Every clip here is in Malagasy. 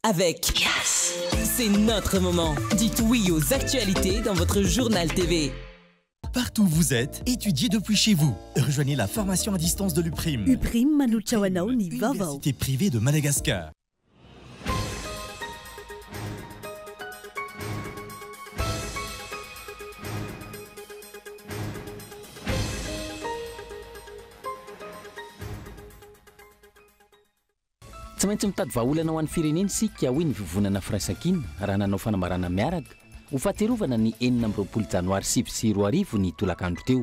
Avec Yes. C'est notre moment. Dites oui aux actualités dans votre journal TV. Partout où vous êtes, étudiez depuis chez vous. Rejoignez la formation à distance de l'UPRIM. UPRIM manolotra ho anao ny vaovao. Université privée de Madagascar. Tsy maintsy mitady vahaolana ho an'ny firenena isika, hoy ny Vovonana Firaisankina raha nanao fanambarana miaraka ho fahatsiarovana ny 26 janoary 2009 ny tolakandro teo.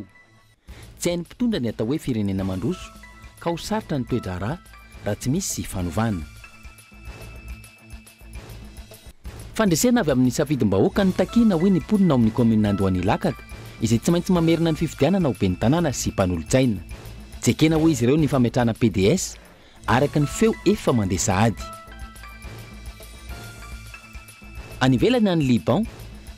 Tsy hain'ny mpitondra ny atao hoe firenena mandroso ka ho sarotra ny toe-draharaha raha tsy misy fanovana. Fandresena avy amin'ny safidim-bahoaka no takiana, hoy ny mponina ao amin'ny kaominina Andohanilakaka, izay tsy maintsy mamerina ny fifidianana ho ben'ny tanàna sy mpanolotsaina. Tsy ekena, hoy izy ireo, ny fametrahana pds, araka ny feo efa mandeha sahady. Any ivelany any Liban,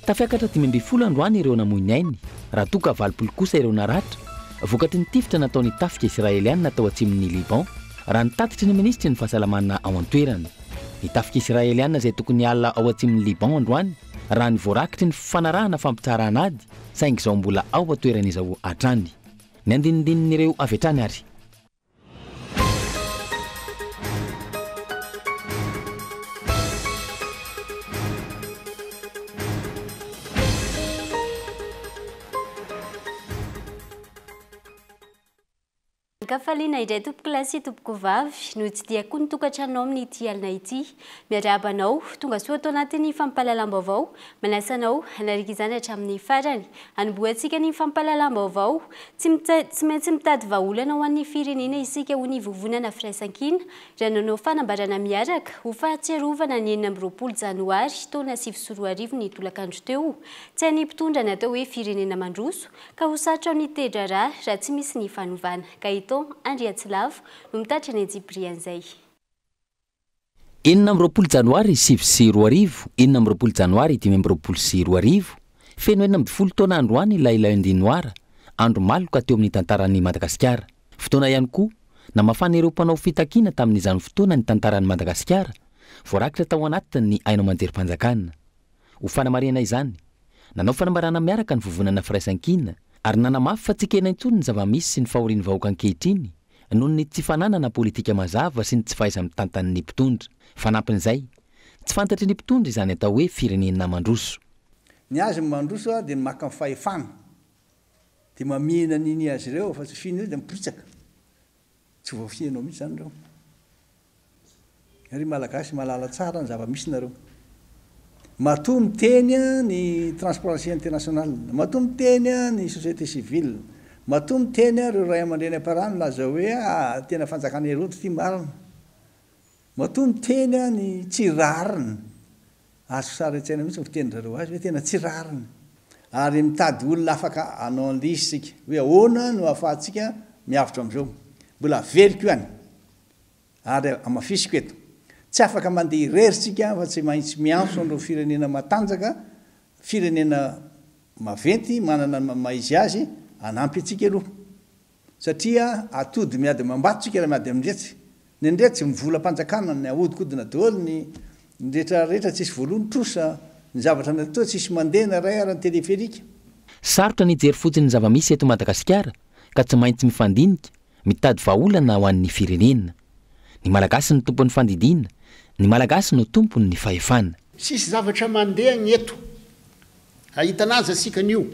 tafiakatra 15 androany ireo namoy ny ainy, raha toa ka 80 kosa ireo naratra, vokatry ny tifitra nataon'ny tafika israelianina tao atsimon'i Liban, raha ny tatitry ny minisitry ny fahasalamana ao an-toerana. Ny tafika Israeliana izay tokony hiala ao atsimon'i Liban androany, raha ny voarakitry ny fifanarahana fampitsaharana ady, saingy izao mbola ao an-toerana izao hatrany. Ny andinindinin'ireo avy hatrany ary. Ankafaliana indray tompokolahy sy tompokovavy no tsidihako ny tokantranonao amin'ity alina ity. Miarahaba anao, tonga soa ato anatin'ny fampahalalam-baovao. Manasa anao hanaraka izany hatramin'ny farany. Hanombohantsika ny fampahalalam-baovao. Tsy tsy maintsy mitady vahaolana ho an'ny firenena isika hoy ny Vovonana Firaisankina raha nanao fanambarana miaraka ho fahatsiarovana ny 26 janoary taona 2009 ny tolakandro teo. Tsy hain'ny mpitondra ny atao hoe firenena mandroso Ka ho sarotra ny te-draharaha raha tsy misy ny fanovana. Gaëtan Andriatsilavo no mitatitra ny antsipirian'izay. 26 janoary 2009, 26 janoary 2025, Feno 16 taona androany ilay Lundi Noir, andro maloka teo amin'ny tantaran'i Madagasikara. Fotoana ihany koa namafan'ireo mpanao fitakiana tamin'izany fotoana ny tantaran'i Madagasikara, voarakitra tao anatin'ny haino aman-jerim-panjakana. Ho fanamarihana izany, nanao fanambarana miaraka ny Vovonana Firaisankina ary nanamafy fa tsy ekena intsony ny zava-misy sy ny fahorian'ny vahoaka ankehitriny noho ny tsy fananana politika mazava sy ny tsy fahaiza-mitantan'ny mpitondra. Fanampin'izay, tsy fantatry ny mpitondra izany atao hoe firenena mandroso. Ny azy ny mandroso dia ny maka ny fahefana dia mamihina an'iny azy ireo fa tsy fihina io dia miporitsaka. Tsy voafihinao mihitsy izany ireo. Ry Malagasy mahalala tsara ny zava-misy nareo. Matoa miteny ny Transparency International, matoa miteny ny société civile, matoa miteny ireo ray aman-dreny am-parany milaza hoe ah tena fanjakana Heroda ity marina. Matoa miteny ny tsy rariny. Azoko sary an-tsaina mihitsy ny fitenin-dry zareo azy hoe tena tsy rariny. Ary mitady olona afaka hanao an'ilay izy isika. Hoe ahoana no ahafahantsika miavotra amin'izao. Mbola averiko ihany. Ary hamafisiko eto, tsy afaka mandeha irery isika fa tsy maintsy miantso an'ireo firenena matanjaka, firenena maventy manana ny maha izy azy hanampy antsika aloha. Satria atody miady amam-bato isika raha miady amin-dretsy. Ny an-dretsy, ny volam-panjakana, ny ahodikodina daholo ny ny rehetra rehetra tsisy voaloa ny trosa, ny zavatra natao tsisy mandeha na iray ara ny teleferika. Sarotra ny hijery fotsiny ny zava-misy eto Madagasikara ka tsy maintsy mifandinika Mitady vahaolana ho an'ny firenena. Ny Malagasy no tompon'ny fandidiana, ny Malagasy no tompon'ny fahefana. Tsisy zavatra mandeha ny eto. Ahitana azy asika anio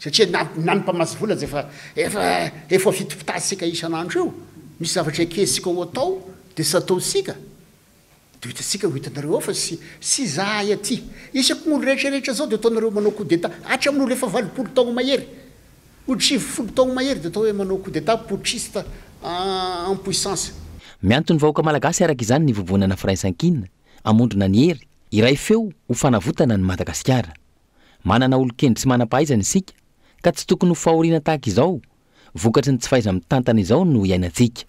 satria na na ny mpamatsy vola aza efa efa efa fitopitatsika isan'andro io. Misy zavatra ekesika ho atao dia tsy ataontsika. Dia ho hitantsika ho hitanareo ao fa sy sy izahay aty. Isaky ny olo rehetra rehetra zao dia ataonareo manao coup d'etat hatramin'ny olo efa 80 taogno mahery, olo 90 taogno mahery dia atao hoe manao coup d'etat putschiste en puissance. Miantso ny vahoaka malagasy araka izany ny Vovonana Firaisankina hamondrona ny hery, hiray feo ho fanavotana an'i Madagasikara. Manana olon-kendry sy manam-pahaizana isika ka tsy tokony ho fahoriana tahaka izao vokatry ny tsy fahaiza-mitantana izao no iainantsika.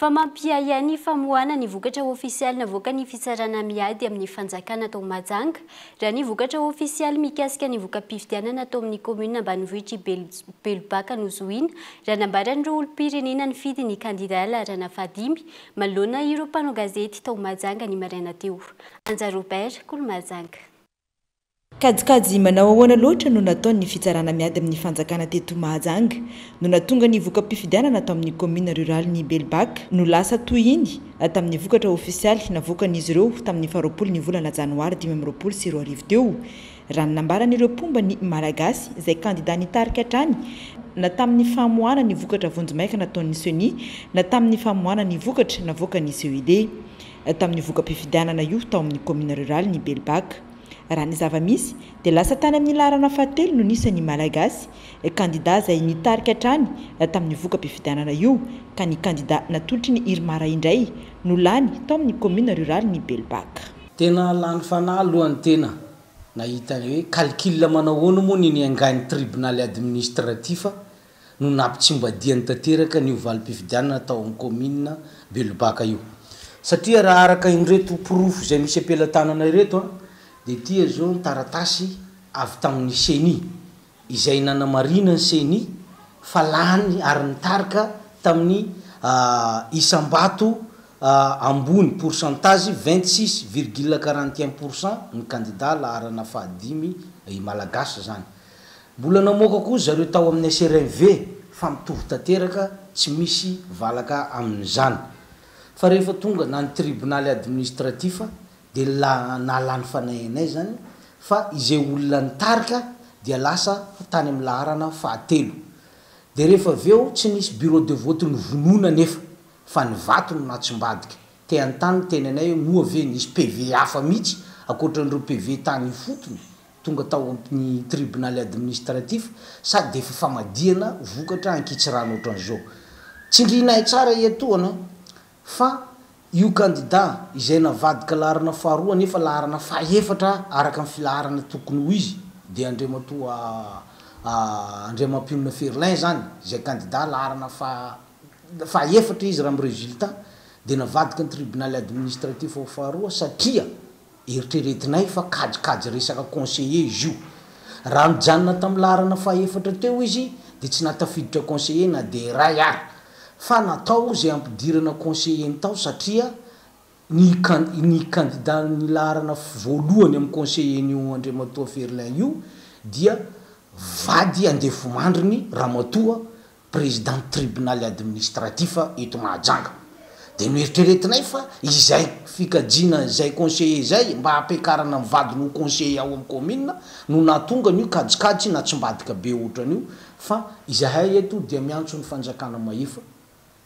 Fa mampiahiahy ny famoahana ny vokatra ofisialy navoakan'ny fitsarana miady amin'ny fanjakana tao Mahajanga, raha ny vokatra ofisialy mikasika ny voka-pifidianana tao amin'ny kaominina ambanivohitr'i Belobaka no zohiana, raha nambaran'ireo olom-pirenena nifidy ny kandida laharana fahadimy manoloana ireo mpanao gazety tao Mahajanga ny maraina teo. Anja Robert, Kolo Mahajanga. Kajikajy manao ahoana loatra no nataon'ny fitsarana miady amin'ny fanjakana teto Mahajanga no nahatonga ny voka-pifidianana tao amin'ny kaominina ruralin'i Belobaka no lasa toy iny tamin'ny vokatra ofisialy navoakan'izy ireo tamin'ny faharoapolo ny volana janoary 2025 teo raha ny nambaran'ireo mpomba ny Malagasy izay kandida nitarika hatrany na tamin'ny famoahana ny vokatra vonjimaika nataon'ny Ceni na tamin'ny famoahana ny vokatra navoakan'ny CED tamin'ny voka-pifidianana io tao amin'ny kaominina ruralin'i Belobaka. Raha ny zava-misy dia lasa tany amin'ny laharana fahatelo no nisy ny Malagasy, kandida izay nitarika hatrany tamin'ny voka-pifidianana io, ka ny kandida natolotry ny Irmar indray no lany tao amin'ny kaominina ruralin'i Belobaka. Tena lany fanahy aloha ny tena nahita ny hoe calcul manao ahoana moa ny niangain'ny tribonaly administratif no nampitsimbadihany tanteraka an'io valim-pifidianana tao amin'ny kaominina Belobaka io. Satria raha araka ireto porofo izay misy am-pelatanana ireto dia ity izao ny taratasy avy tamin'ny Ceni izay nanamarina ny Ceni fa lany ary nitarika tamin'ny isam-bato ambony, pourcentage, 26 virgule 41 pourcent ny kandida laharana fahadimy Malagasy izany. Mbola namoaka koa zareo tao amin'ny SRMV fa mitovy tanteraka tsy misy valaka amin'izany. Fa rehefa tonga na ny tribonaly administratif dia la nahalany fanahy anay zany fa izay olona nitarika dia lasa tany amin'ny laharana fahatelo. Dia rehefa avy eo tsy nisy bureau de vote novonoina anefa fa ny vato no natsimbadika. Te hanontany ny tenanay hoe moa ve nisy PV hafa mihitsy ankoatran'ireo PV tany ifotony tonga tao amin'ny tribonaly administratif sa dia efa famadihana vokatra ankitsirano ohatran'izao. Tsindrinay tsara etoana fa io kandida izay navadika laharana faharoa nefa laharana fahefatra araka ny filaharana tokony ho izy dia Andriamatoa Andriamampionona Ferlin izany izay kandida laharana fahaefatra izy raha amin'ny résultat dia navadika ny tribonaly administratif ho faharoa satria Eritreretinay fa kajikajy resaka conseiller izy io. Raha nijanona tamin'ny laharana fahefatra teo izy dia tsy nahatafiditra conseiller na dia iray ary. Fa natao izay hampidirana conseiller ny tao satria ny ny candidat ny laharana voalohany amin'ny conseiller-n'io Andriamatoa Ferlin io dia vady andefomandriny Ramatoa Président tribonaly administratif eto Mahajanga. Dia noeritreretinay fa izay fikajiana izay conseiller izay mba hampiakarana ny vadiny ho conseiller ao amin'ny commune no nahatonga an'io kajikajy natsimbadika be ohatran'io fa izahay eto dia miantso ny fanjakana mahefa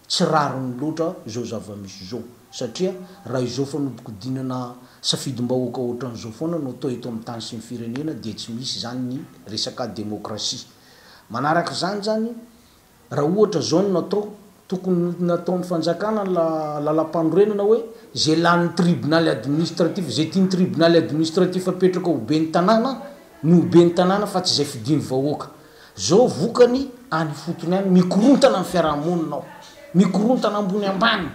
tsy rariny loatra izao zava-misy izao satria raha izao fanodikodinana safidim-bahoaka ohatran'izao foana no atao eto amin'ny tany sy ny firenena dia tsy misy izany ny resaka demokrasia. Manaraka izany izany, raha ohatra izao no natao, tokony nataon'ny fanjakana ny lalampanorenana hoe izay lanin'ny tribonaly administratif, izay tian'ny tribonaly administratif apetraka ho ben'ny tanàna no ho ben'ny tanàna fa tsy izay fidin'ny vahoaka. Izao vokany any ifotony any, mikorontana ny fiarahamonina ao, mikorontana ambony ambany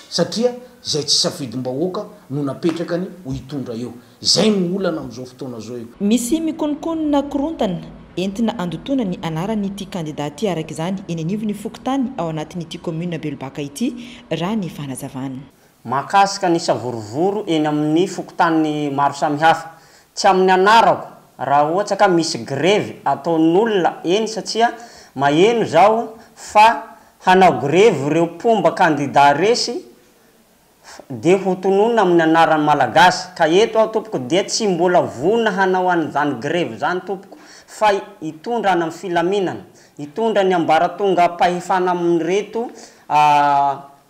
satria izay tsy safidim-bahoaka no napetrakany ho hitondra eo. Izay no olana amin'izao fotoana izao io. Misy mikononkonona korontana entina handotoana ny anaran'ity kandida ity araka izany eny anivon'ny fokontany ao anatin'ity kaominina Belobaka ity, raha ny fanazavana. Mahakasika ny savorovoro eny amin'ny fokontany maro samihafa. Tsy amin'ny anarako raha ohatra ka misy grevy ataon'olona eny satria maheno zaho fa hanao grevy ireo mpomba kandida resy dia ho tononina amin'ny anaran'ny Malagasy, ka eto aho tompoko dia tsy mbola vonona hanao an'izany grevy izany tompoko fa hitondra any amin'ny filaminana, hitondra ny ambaratongam-pahefana amin'ireto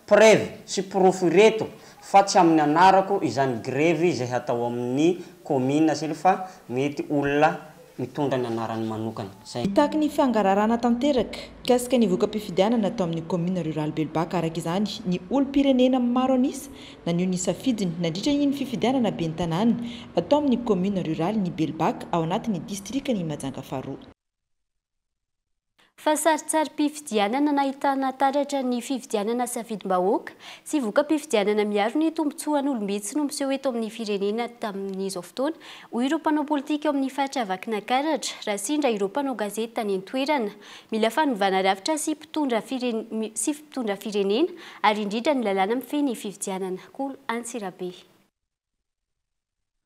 preuve sy porofo ireto fa tsy amin'ny anarako izany grevy izay hatao amin'ny commune sy fa mety olona mitondra ny anarany manokana. Izay. Mitaky ny fangararana tanteraka mikasika ny voka-pifidianana tao amin'ny kaominina ruraly Belobaka araka izany ny olom-pirenena maro an'isa naneho ny safidiny nandritra iny fifidianana ben'ny tanàna tao amin'ny kaominina ruralin'i Belobaka ao anatin'ny distrikan'i Mahajanga faharoa. Fa sarintsarim-pifidianana nahitana taratra ny fifidianana safidim-bahoaka sy voka-pifidianana miaro ny tombontsoan'olom-bitsy no miseho eto amin'ny firenena tamin'izao fotoana, hoy ireo mpanao politika ao amin'ny faritra Vakinakaratra, raha sendra ireo mpanao gazety tany an-toerana. Mila fanovana rafitra sy mpitondra sy mpitondra firenena ary indrindra ny lalàna mifehy ny fifidianana. Kolo Antsirabe.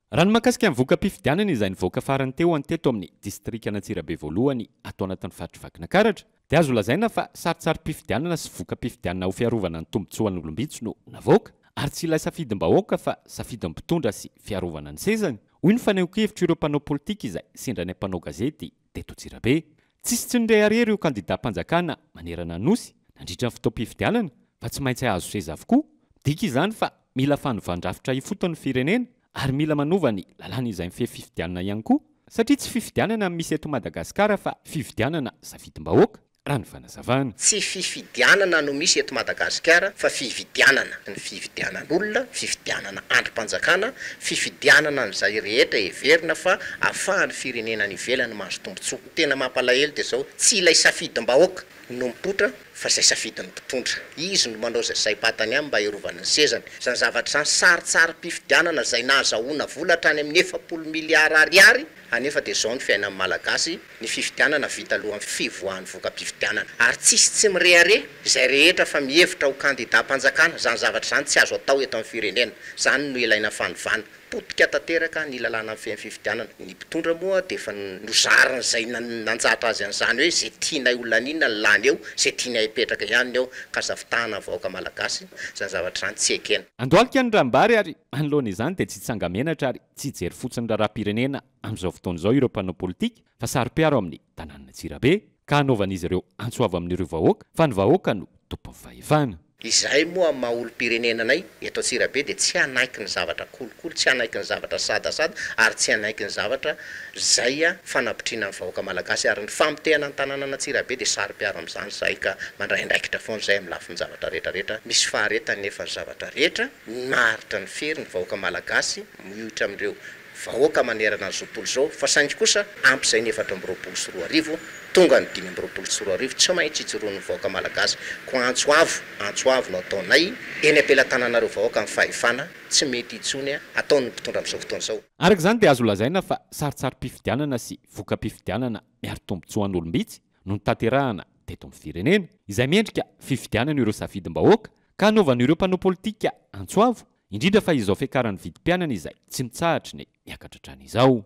Raha ny mahakasika ny voka-pifidianana izay nivoaka farany teo any teto amin'ny distrikan'Antsirabe voalohany ato anatin'ny faritr'i Vakinakaratra dia azo lazaina fa saritsarim-pifidianana sy voka-pifidianana ho fiarovana ny tombontsoan'olom-bitsy no navoaka ary tsy ilay safidim-bahoaka fa safidin'ny mpitondra sy fiarovana ny sezany, hoy ny fanehoan-kevitr'ireo mpanao politika izay sendra ny mpanao gazety teto Antsirabe. Tsisy tsy nirehareha ireo kandidam-panjakana manerana ny Nosy nandritra ny fotoam-pifidianana fa tsy maintsy hahazo seza avokoa. Midika izany fa mila fanovan-drafitra ifotony ny firenena ary mila manova ny lalàna izay mifehy fifidianana ihany koa satria tsy fifidianana no misy eto Madagasikara fa fifidianana safidim-bahoaka, raha ny fanazavana. Tsy fifidianana no misy eto Madagasikara fa fividianana. Ny fividianan'olona, fividianana andrim-panjakana, fifidianana an'izay rehetra heverina fa ahafahan'ny firenena any ivelany mahazo tombontsoa. Ny tena mampalahelo dia izao, tsy ilay safidim-bahoaka no mipoitra fa izay safidin'ny mpitondra. Izy no manao izay saim-patany aminy mba hiarovany ny sezany. Izany zavatra izany, sarintsarim-pifidianana izay nahazahoana vola hatrany amin'ny 40 miliara ariary, anefa dia izao ny fiainan'ny Malagasy, ny fifidianana vita alohan'ny fivoahan'ny voka-pifidianana. Ary tsisy tsy mirehareha, izay rehetra fa mihevitra ho kandidam-panjakana, izany zavatra izany tsy azo atao eto amin'ny firenena. Izany no ilaina fanovana. Potika tanteraka ny lalàna mifehy ny fifidianana. Ny mpitondra moa dia efa nozarin'izay nanjatra azy an'izany hoe izay tianay ho laniana ny lany eo, izay tianay hipetraka ihany ny eo, ka aza fitahana ny vahoaka malagasy, izany zavatra izany tsy ekena. Andohalika ny ràm-bary ary manoloana izany dia tsy hitsanga-menatra ary tsy hijery fotsiny raharaham-pirenena amin'izao fotoana izao ireo mpanao politika fa saro-piaro amin'ny tanànan'Antsirabe ka hanaovan'izy ireo antso avo amin'ireo vahoaka fa ny vahoaka no tompon'ny fahefana. Izahay moa amin'ny maha olom-pirenena anay eto Antsirabe dia tsy hanaiky ny zavatra kolikoly, tsy hanaiky ny zavatra sadasada ary tsy hanaiky ny zavatra izay fanapotriana ny vahoaka malagasy ary ny famotehana ny tanànan'Antsirabe dia saro-piaro amin'izany izahay ka mandray andraikitra foana izahay amin'ny lafin-javatra rehetra rehetra. Misy faharetany nefa ny zavatra rehetra, maharitra ny fery ny vahoaka malagasy miohitra amin'ireo vahoaka manerana an'izao tontolo izao fa saingy kosa ampy izay ny 2024, tonga ny 2025 tsy maintsy ijoroan'ny vahoaka malagasy koa antso avo, antso avo no ataonay eny am-pelatananareo vahoaka ny fahefana tsy mety intsony ataon'ny mpitondra amin'izao fotoana izao. Araka izany dia azo lazaina fa saritsarim-pifidianana sy voka-pifidianana miaro tombontsoan'olom-bitsy no notanterahana teto amin'ny firenena, izay mendrika fifidianana ireo safidim-bahoaka ka hanaovan'ireo mpanao politika antso avo Indrindra fa izao fiakaran'ny vidim-piainana izay tsy mitsahatry ny miakatra hatrany izao.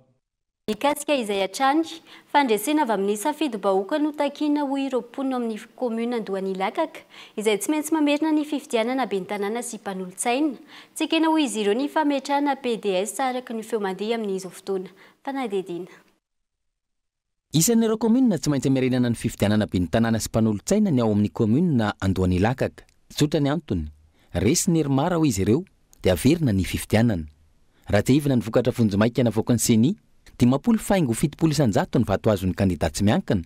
Mikasika izay hatrany, fandresena avy amin'ny safidim-bahoaka no takiana hoy ireo mponina ao amin'ny kaominina Andohanilakaka, izay tsy maintsy mamerina ny fifidianana ben'ny tanàna sy mpanolotsaina. Tsy ekena hoy izy ireo ny fametrahana PDS araka ny feo mandeha amin'izao fotoana. Fanadihadiana. Isan'ireo kaominina tsy maintsy amerenana ny fifidianana ben'ny tanàna sy mpanolotsaina ny ao amin'ny kaominina Andohanilakaka. Tsotra ny antony, resy ny IRMAR hoy izy ireo dia averina ny fifidianana. Raha tsiahivina ny vokatra vonjimaika navoakan'ny Ceni, 50.70% ny vato azon'ny kandida tsy miankina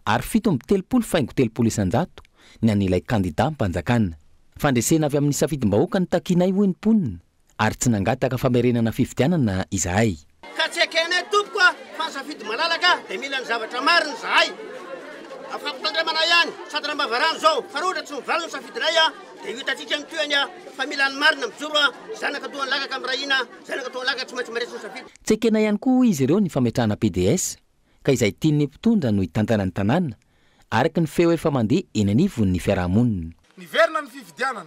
ary 37.30% ny an'ilay kandidam-panjakana. Fandresena avy amin'ny safidim-bahoaka no takianay hoy ny mponina. ary tsy nangataka famerenana fifidianana izahay. Ka tsy ekenay tompoko a, fa ny safidy malalaka dia mila ny zavatra marina izahay. Fampitandremana ihany, sady rambavarano izao, fa raha ohatra tsy mivaly ny safidinay a, dia ho hitantsika ny tohiny a, fa mila ny marina mijoro a, zanaka toa ny lakaka miray hina, zanaka toa ny lakaka tsy maintsy maresy ny safidy. Tsy ekena ihany koa hoy izy ireo ny fametrahana PDS, ka izay tian'ny mpitondra no hitantana ny tanàna, araka ny feo efa mandeha eny anivon'ny fiarahamonina. Niverina ny fifidianana.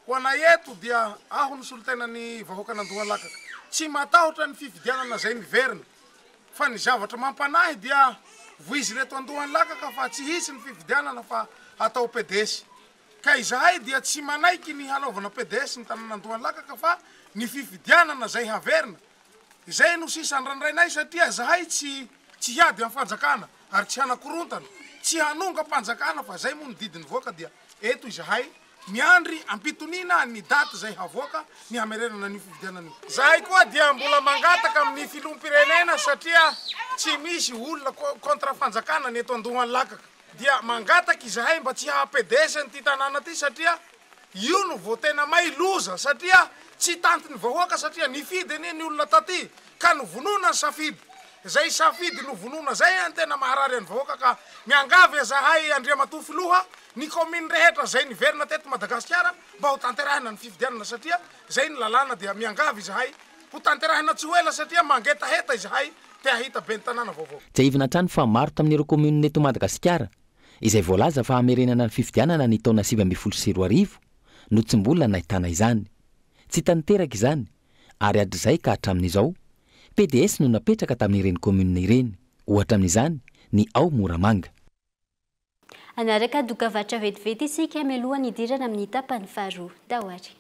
Ho anay eto dia aho no solontenan'ny vahoakan'Andohalakaka. Tsy matahotra ny fifidianana izay miverina. Fa ny zavatra mampanahy dia voizina eto Andohanlakaka fa tsy hisy ny fifidianana fa hatao pds. Ka izahay dia tsy manaiky ny hanaovana pds ny tanàn'Andohanlakaka fa ny fifidianana izay haverina. Izay no sisa andrandrainay satria zahay tsy tsy hiady amin'ny fanjakana ary tsy hanakorontana, tsy hanongam-panjakana fa zay moa ny didy nivoaka dia eto izahay miandry am-pitoniana ny daty izay havoaka ny hamerenana an'io fifidianana io. Zahay koa dia mbola mangataka amin'ny filoham-pirenena satria tsy misy olona contre fanjakana ny eto Andohanlakaka dia mangataka izahay mba tsy haha pds an'ity tanàna ity satria Io no vao tena may loza satria tsy tantin'ny vahoaka satria nifidy anie ny olona taty ka novonoina ny safidy. Zay safidy novonoina zay an tena maharary any vahoaka ka miangavy azahay Andriamatoa Filoha ny commune rehetra zay niverina teto Madagasikara mba ho tanterahina ny fifidianana satria zay ny lalàna dia miangavy izahay ho tanterahina tsy ho ela satria mangetaheta izahay te hahita ben'ny tanàna vaovao. Tsiahivina hatrany fa maro tamin'ireo kaominina eto Madagasikara izay voalaza fa hamerenana ny fifidianana ny taona 2019 no tsy mbola nahitana izany. Tsy tanteraka izany ary hatrizay ka hatramin'izao, pds no napetraka tamin'ireny kaominina ireny, ohatra amin'izany ny ao Moramanga. Hanaraka dokavarotra vetivety isika mialohan'ny hidirana amin'ny tapany faharoa. Ndao ary.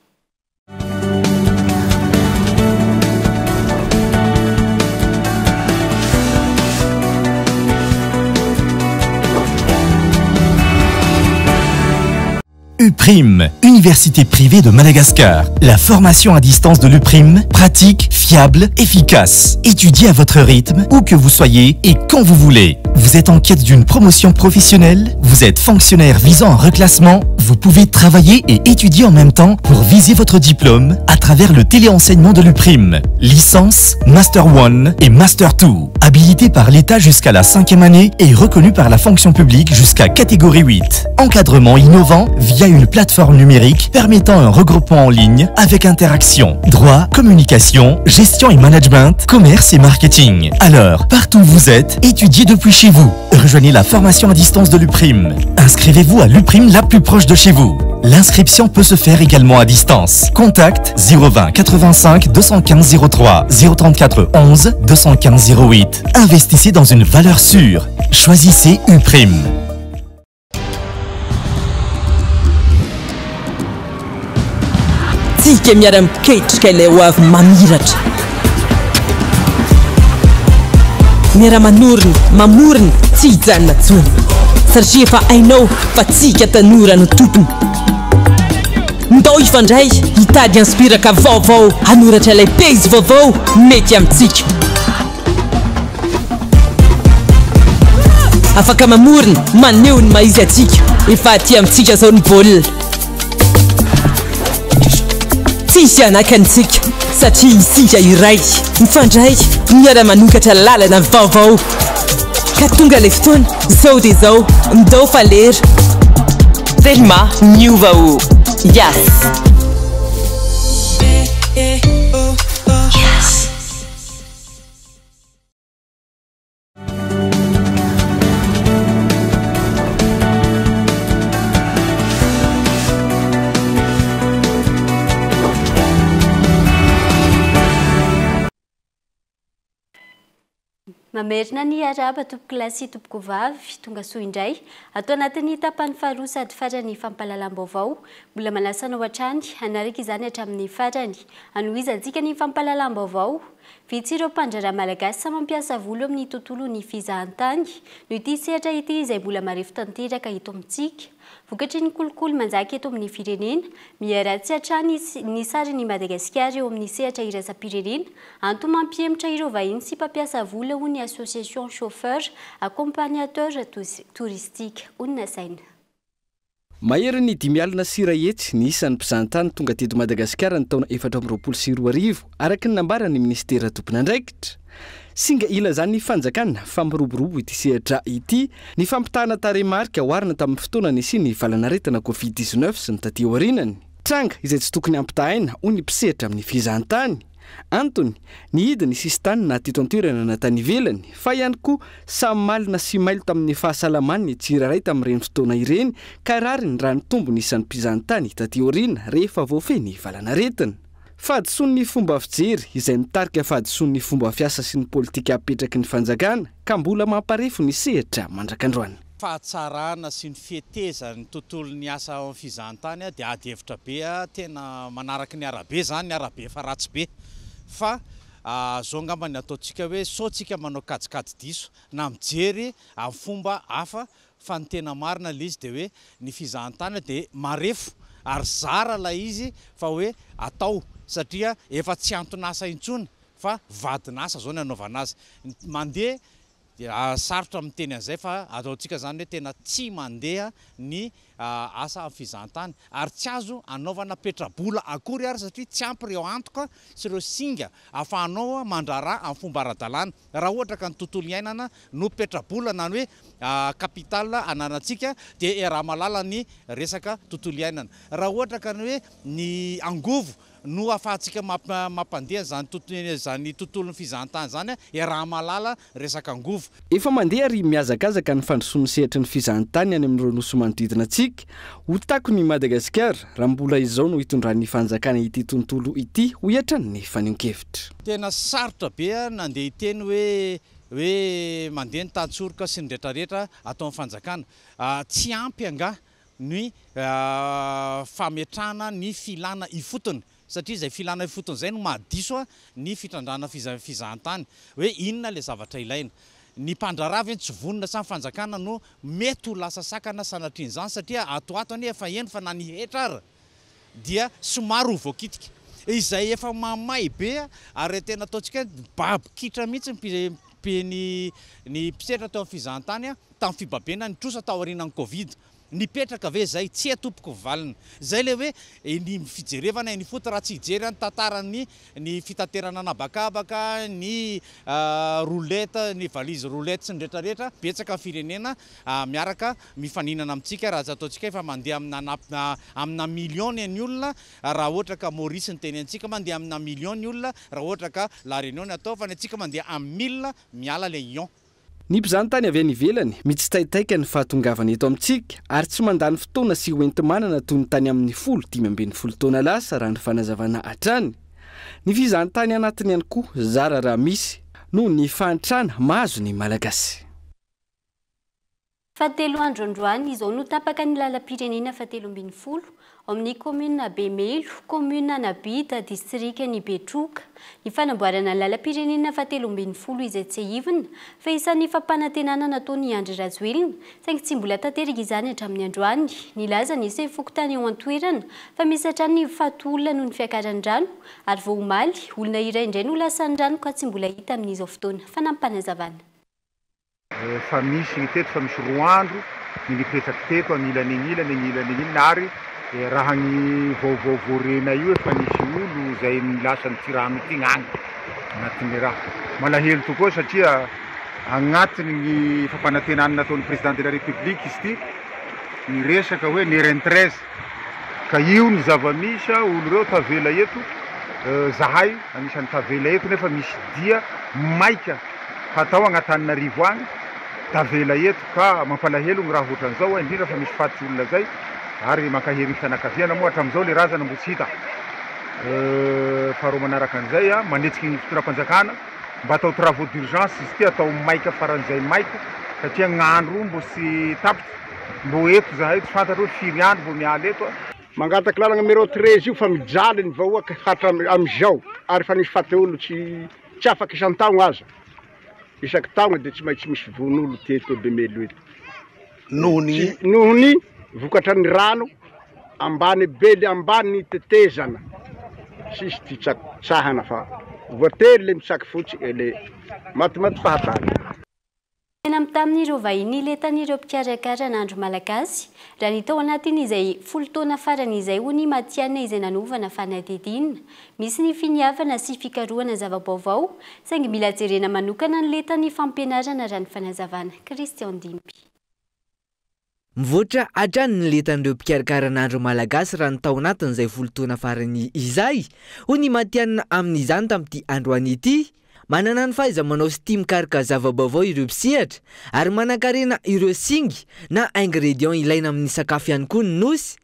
UPRIM, Université privée de Madagascar. La formation à distance de l'UPRIM, pratique, fiable, efficace. Étudiez à votre rythme, où que vous soyez et quand vous voulez. Vous êtes en quête d'une promotion professionnelle Vous êtes fonctionnaire visant un reclassement Vous pouvez travailler et étudier en même temps pour viser votre diplôme à travers le téléenseignement de l'UPRIM. Licence, Master 1 et Master 2. Habilité par l'État jusqu'à la cinquième année et reconnu par la fonction publique jusqu'à catégorie 8. Encadrement innovant via une plateforme numérique permettant un regroupement en ligne avec interaction, droit, communication, gestion et management, commerce et marketing. Alors, partout où vous êtes, étudiez depuis chez vous. Rejoignez la formation à distance de l'UPRIM. Inscrivez-vous à l'UPRIM la plus proche de chez vous. L'inscription peut se faire également à distance. Contact 020 85 215 03 034 11 215 08. Investissez dans une valeur sûre. Choisissez UPRIM. Tsika miara-miketrika ilay ho avy mamiratra. Miara-manorina, mamorona, tsy hijanona intsony. Satria efa hainao fa tsika tanora no tompony. Ndao hifandray, hitady inspiraka vaovao, hanoratra ilay pejy vaovao mety amintsika. Afaka mamorona, maneho ny maha izy antsika. Efa aty amintsika izao ny baolina. Tsisy hanakana antsika satria isika iray, mifandray, miara-manokatra lalana vaovao. Ka tonga ilay fotoana, izao dia izao, ndao fa lera. Telma miova ho Yas. Yas. Mamerina ny arahaba tompokolahy sy tompokovavy, tonga soa indray. Ato anatin'ny tapany faharoa sady farany fampahalalam-baovao. Mbola manasa anao hatrany hanaraka izany hatramin'ny farany. Hanohizantsika ny fampahalalam-baovao. Vitsy ireo mpandraharaha malagasy mampiasa vola eo amin'ny tontolon'ny fizahantany noho ity sehatra ity izay mbola marefo tanteraka eto amintsika. Vokatry ny kolikoly manjaka eto amin'ny firenena, miha-ratsy hatrany ny sarin'i Madagasikara eo amin'ny sehatra iraisam-pirenena, antony mampihemotra ireo vahiny sy mpampiasa vola hoy ny Association Chauffeurs Accompagnateurs Touristiques. Honina saina. Maherin'ny 550 ny isan'ny mpizahantany tonga teto Madagasikara ny taona 2024, araka ny nambaran'ny minisitera tompon'andraikitra. Singa ilazan'ny fanjakana fa miroborobo ity sehatra ity ny fampitahana tarehimarika oharina tamin'ny fotoana nisian'ny valanaretina Covid 19 sy ny taty aorianany. Tranga izay tsy tokony hampitahaina, hoy ny mpisehatra amin'ny fizahantany. Antony, nihidy ny sisintany na teto an-toerana na tany ivelany, fa ihany koa samy malina sy mailo tamin'ny fahasalamany ny tsirairay tamin'ireny fotoana ireny ka rariny raha nitombo ny isan'ny mpizahantany taty aoriana rehefa voafehy ny valanaretina. Fahadisoan'ny fomba fijery izay mitarika fahadisoan'ny fomba fiasa sy ny politika apetraky ny fanjakana ka mbola mamparefo ny sehatra mandrak'androany. Fahatsarana sy ny fetezan'ny tontolon'ny asa ao amin'ny fizahantany dia ady hevitra be tena manaraka ny arabe izany, ny arabe efa ratsy be fa zao angamba ny ataontsika hoe sao tsika manao kajikajy diso na mijery amin'ny fomba hafa fa ny tena marina ilay izy dia hoe ny fizahantany dia marefo ary zara ilay izy fa hoe atao satria efa tsy anton'asa intsony fa vadin'asa zao ny anaovana azy mandeha. Dia sarotra miteny an'izay fa ataontsika izany hoe tena tsy mandeha ny asa amin'ny fizahantany ary tsy azo anaovana petrabola akory ary satria tsy ampy ireo antoka sy ireo singa ahafahanao mandraharaha amin'ny fomba ara-dalàna. Raha ohatra ka ny tontolo iainana no petrabola na ny hoe capital ananantsika dia iaraha-mahalala ny resaka tontolo iainana. Raha ohatra ka ny hoe ny angovo no ahafahantsika mampandeha izany izany tontolon'ny fizahantany izany, iaraha-mahalala resaka angovo. Efa mandeha ary mihazakazaka ny fandrosoan'ny sehatry ny fizahantany any amin'ireo nosy manodidina antsika. Ho takon'i Madagasikara raha mbola izao no hitondran'ny fanjakana ity tontolo ity, hoy hatrany ny fanehoan-kevitra. Tena sarotra be nandeha hiteny hoe hoe mandeha ny tantsoroka sy ny retraretra ataon'ny fanjakana. Tsy ampy angaha ny fametrahana ny filana ifotony satria izay filana ifotony izay no mahadiso ny fitrandrahana fizahantany hoe inona ilay zavatra ilaina. Ny mpandraharaha ve no tsy vonona sa ny fanjakana no mety ho lasa sakana sanatrian'izany satria ato ho ato anie efa heno fa na ny hetra ara dia somary ho voakitika. Izay efa mamay be ary tena ataontsika hoe mibaby kitra mihitsy ny ny mpisehatra teo amin'ny fizahantany tamin'ny fibabena ny trosa taorianan'ny covid. Nipetraka ve izay? Tsia tompoko valiny. Izay ilay hoe ny fijerevana eny ifotony raha tsy hijery ny tantaran'ny ny fitaterana an'habakabaka, ny roulette, ny valise roulette sy ny rehetra rehetra, betsaka ny firenena miaraka mifaninana amintsika raha tsy ataontsika efa mandeha amina amina millions ny olona raha ohatra ka Maurice ny tenentsika mandeha amina millions ny olona raha ohatra ka La Réunion ny atao fa ny antsika mandeha amin'ny mille miala le ion. Ny mpizahantany avy any ivelany mitsitaitaika ny fahatongavana eto amintsika ary tsy mandany fotoana sy hoenti-manana toy ny tany amin'ny folo 15 taona lasa raha ny fanazavana hatrany. Ny fizahantany anatiny ihany koa zara raha misy noho ny fahantrana mahazo ny Malagasy. Fahatelo andro androany izao no tapaka ny lalam-pirenena fahatelo 13 ao amin'ny kaominina Bemelo, kaominina Anabida, distrikan'i Betroka. Ny fanamboarana ny lalam-pirenena fahatelo 12 izay tsiahivina fa isan'ny fampanantenana nataon'i Andry Rajoelina, saingy tsy mbola tanteraka izany hatramin'ny androany. Nilaza ny sefo fokontany ao an-toerana fa misy hatrany ny faty olona noho ny fiakaran'ny rano ary vao omaly, olona iray indray no lasan'ny rano ka tsy mbola hita amin'izao fotoana. Fanampinazavana. Efa misy ny teto fa misy roa andro ny nipetraky teto agnilany agnilany agnilany agnilany ary raha ny vaovao voarenay io efa nisy olo zay nilasan'ity rano ity gnagny agnatin'ny raha. Malahelo tokoa satria agnatiny ny fampanantenana nataon'ny président de la république izy ity niresaka hoe ny RN 13 ka io ny zava-misy olo reo tavela eto zahay agnisan'ny tavela eto nefa misy dia maika hatao agnatananarivo agny tavela eto ka mampalahelo gny raha otran'izao indrindra fa misy faty olona zay ary mankahery ny fianakaviana moa hatramizao le razana mbo tsy hita. Faharoa manaraka an'izay manetsiky ny fitondram-panjakana mba atao travaux d'urgence izy ity atao maika faran'izay maika satria gn'andro mbo tsy tapitra mbo eto zahay tsy fantatra hoe firy andro vao miala eto. Mangataky lalagna numéro 13 io fa mijaly ny vahoaka hatram amizao ary efa nisy faty olo tsy Tsy afaka isan-taogno aza. Isaky taogno dia tsy maintsy misy vono-olo teto Bemelo eto. Noho ny? Noho ny vokatra ny rano ambany be le ambany ny tetezana. Tsisy ty tsatsahana fa voatery le mitsaky fotsy le matimaty fahatany. Tena tamin'ireo vahiny lentan'ireo mpikarakara ny andro malagasy raha ny tao anatin'izay 10 taona farany izay hoy ny matihanina izay nanovana fanadihadiana. Misy ny finiavana sy fikarohana zava-baovao saingy mila jerena manokana ny lentan'ny fampianarana raha ny fanazavana. Christian Dimby. Mivoatra hatrany ny lentan'ireo mpikarakara ny andro malagasy raha ny tao anatin'izay 10 taona farany izay, hoy ny matihanina amin'izany tamin'ity androany ity. Manana ny fahaiza-manao sy tia mikaroka zava-baovao ireo mpisehatra ary manankarena ireo singa na ingrédients ilaina amin'ny sakafo ihany koa ny Nosy.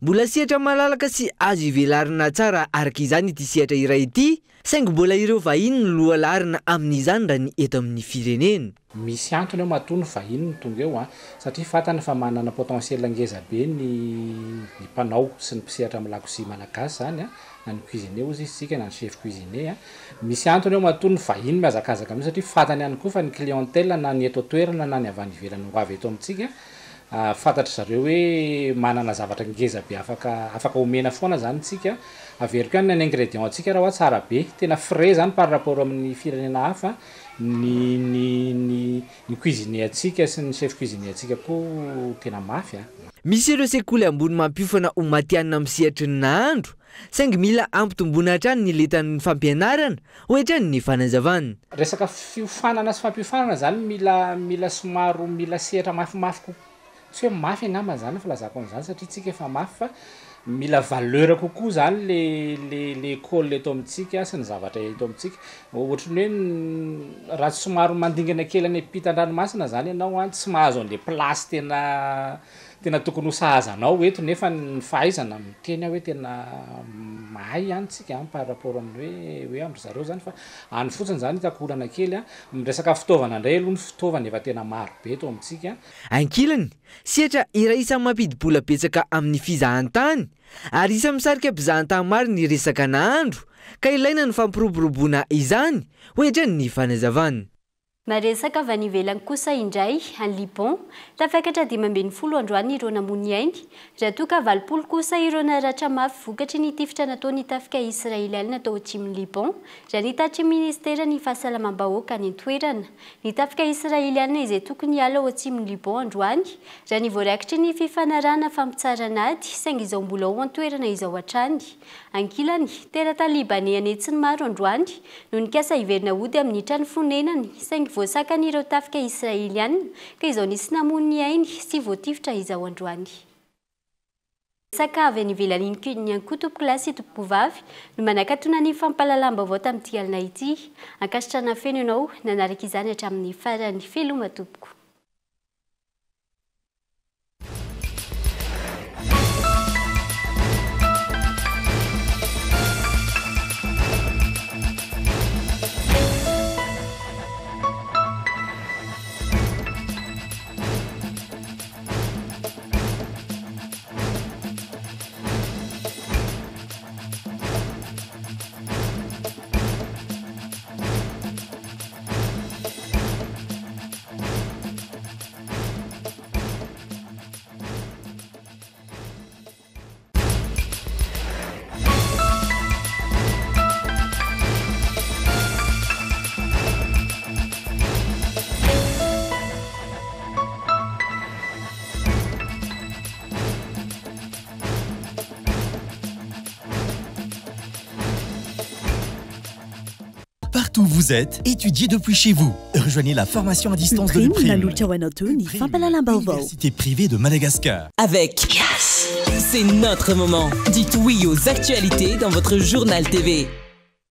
Mbola sehatra malalaka sy azo ivelarina tsara araka izany ity sehatra iray ity, saingy mbola ireo vahiny no lohalaharana amin'izany raha ny eto amin'ny firenena. Misy antony eo matoa ny vahiny no tonga eo an, satria fantany fa manana potentiel ngeza be ny ny mpanao sy ny mpisehatra amin'ny lakozia malagasy izany an, na ny cuisinier hozy izy tsika na ny chef cuisinier an. Misy antony eo matoa ny vahiny mihazakazaka amin'io satria fantany ihany koa fa ny clientèle na ny eto an-toerana na ny avy any ivelany ho avy eto amintsika. Fantatry zareo hoe manana zavatra ngeza be afaka afaka omena foana zany tsika. Averiko ihany ny ingrédient antsika raha hoa tsara be. Tena frais zany par rapport amin'ny firenena hafa ny ny ny ny cuisinier antsika sy ny chef cuisinier antsika koa tena mafy a. Misy ireo sekoly ambony mampiofana ho matihanina amin'ny sehatry ny nahandro, saingy mila ampitomboina hatrany ny lentan'ny fampianarana, hoy hatrany ny fanazavana. Resaka fiofanana sy fampiofanana zany mila mila somary mila sehatra mafimafy kokoa, tsy hoe mafy angamba zany ny filazako an'izany satria tsika efa mafy fa mila valeur kokoa zany le le le école eto amintsika sy ny zavatra eto amintsika, ohatry ny hoe raha somary mandingana kely any ampitan-dranomasina zany ianao an tsy mahazo an'le place tena Tena tokony ho sahaza anao eto nefa ny fahaizana miteny aho hoe tena mahay ihany tsika an par rapport amin'ny hoe hoe amin-dry zareo zany fa any fotsiny zany hitako olana kely an, ny resaka fitaovana indray aloha ny fitaovana efa tena maro be eto amintsika. Ankilany, sehatra iray isan'ny mampidi-bola betsaka amin'ny fizahantany ary isan'ny misarika mpizahantany maro ny resaka nahandro ka ilaina ny fampiroboroboana izany, hoy hatrany ny fanazavana. Maresaka avy any ivelany kosa indray, any Liban, tafakatra 15 androany ireo namoy ny ainy, raha toa ka 80 kosa ireo naratra mafy vokatry ny tifitra nataon'ny tafika Israeliana tao atsimon'i Liban, raha ny tatitry ny ministeran'ny fahasalamam-bahoaka any an-toerana. Ny tafika Israeliana izay tokony hiala ao atsimon'i Liban androany, raha ny voarakitry ny fifanarahana fampitsaharana ady, saingy izao mbola ao an-toerana izao hatrany. Ankilany, teratany Libaney an'hetsiny maro androany no nikasa hiverina hody amin'ny trano fonenany, saingy voasakan'ireo tafika Israeliana, ka izao nisy namoy ny ainy sy voatifitra izao androany. Resaka avy any ivelany ihany koa tompokolahy sy tompokovavy no manakatona ny fampahalalam-baovao tamin'ity alina ity. Ankasitrahana feno ianao nanaraka izany hatramin'ny farany. Veloma tompoko. Partout où vous êtes, étudiez depuis chez vous. Rejoignez la formation à distance de l'UPRIM. Université privée de Madagascar. Avec Yes, c'est notre moment. Dites oui aux actualités dans votre journal TV.